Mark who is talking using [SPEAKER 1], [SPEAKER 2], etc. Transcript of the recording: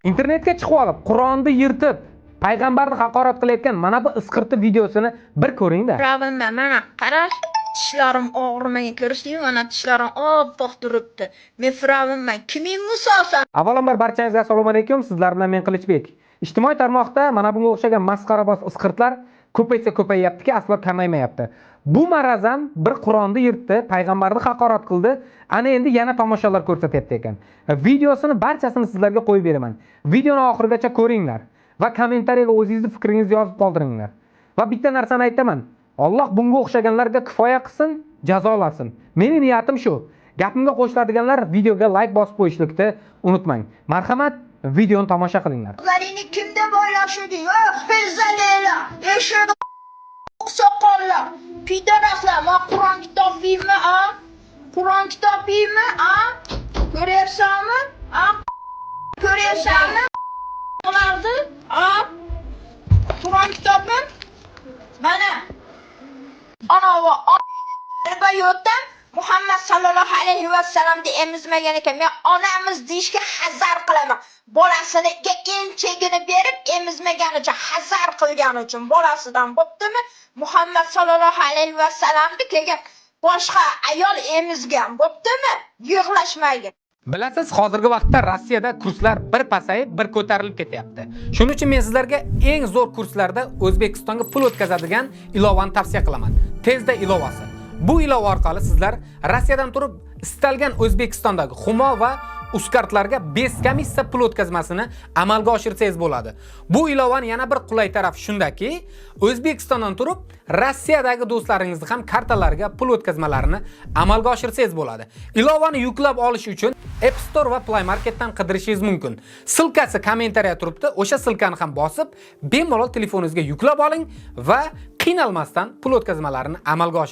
[SPEAKER 1] Internetga chiqib olib, Qur'onni yirtib, payg'ambarni haqorat qilayotgan mana bu isqirti videosini bir ko'ringda.
[SPEAKER 2] Pravimman, mana qarash, tishlarim og'rimagan, ko'rishdingmi? Mana tishlarim oppoq turibdi. Men fir'avnman. Kiming Musosan?
[SPEAKER 1] Avvalambor barchangizga assalomu alaykum. Sizlar bilan men Qilichbek. Ijtimoiy tarmoqda mana bunga o'xshagan masxaraboz isqirtlar ko'paysa ko'payyaptiki, aslo kamaymayapti. Bu maraz ham bir Qur'onni yirtdi, payg'ambarni haqorat qildi. Ana endi yana tomoshalar ko'rsatyapti ekan. Videosini barchasini sizlarga qo'yib beraman. Videoni oxirigacha ko'ringlar va kommentariyaga o'zingizni fikringizni yozib qoldiringlar. Va bitta narsani aytaman. Alloh bunga o'xshaganlarga kifoya qilsin, jazolasin. Mening niyatim shu. Gapimga qo'shiladiganlar videoga layk bosib qo'yishlikni unutmang. Marhamat, videoni tomosha qilinglar.
[SPEAKER 2] Ularni kim deb o'ylashdi? Ey, eshak soqollar, pidaraslar, man Qur'on kitobiymi, a? Qur'on kitobiymi, a? Ko'ryapsanmi? A? Ko'ryapsanmi? Ularni, a? Qur'on kitobmi? Mana. Ana va rivoyatdan Muhammad sallallohu alayhi vasallamni emizmagan ekan. Men onamiz deyishga hazar qilaman. Bolasini emchagini berib emizmagani uchun, hazar qilgani uchun bolasidan bo'ptimi? Muhammad sallallohu alayhi vasallamni keyin boshqa ayol emizgan, bo'ptimi? Yig'lashmagin.
[SPEAKER 1] Bilasiz, hozirgi vaqtda Rossiyada kurslar bir pasayib, bir ko'tarilib ketyapti. Shuning uchun men sizlarga eng zo'r kurslarda O'zbekistonga pul o'tkazadigan ilovani tavsiya qilaman. Tezda ilovasi. Bu ilova orqali sizlar Rossiyadan turib istalgan O'zbekistondagi Humo va Uzkartlarga без комиссия pul o'tkazmasini amalga oshirsangiz bo'ladi. Bu ilovani yana bir qulay tarafi shundaki, O'zbekistondan turib Rossiyadagi do'stlaringizni ham kartalariga pul o'tkazmalarini amalga oshirsangiz bo'ladi. Ilovani yuklab olish uchun App Store va Play Marketdan qidirishingiz mumkin. Ссылка si kommentariya turibdi. O'sha ссылка ni ham bosib, bemalol telefoningizga yuklab oling va qiynalmasdan pul o'tkazmalarini amalga oshiring.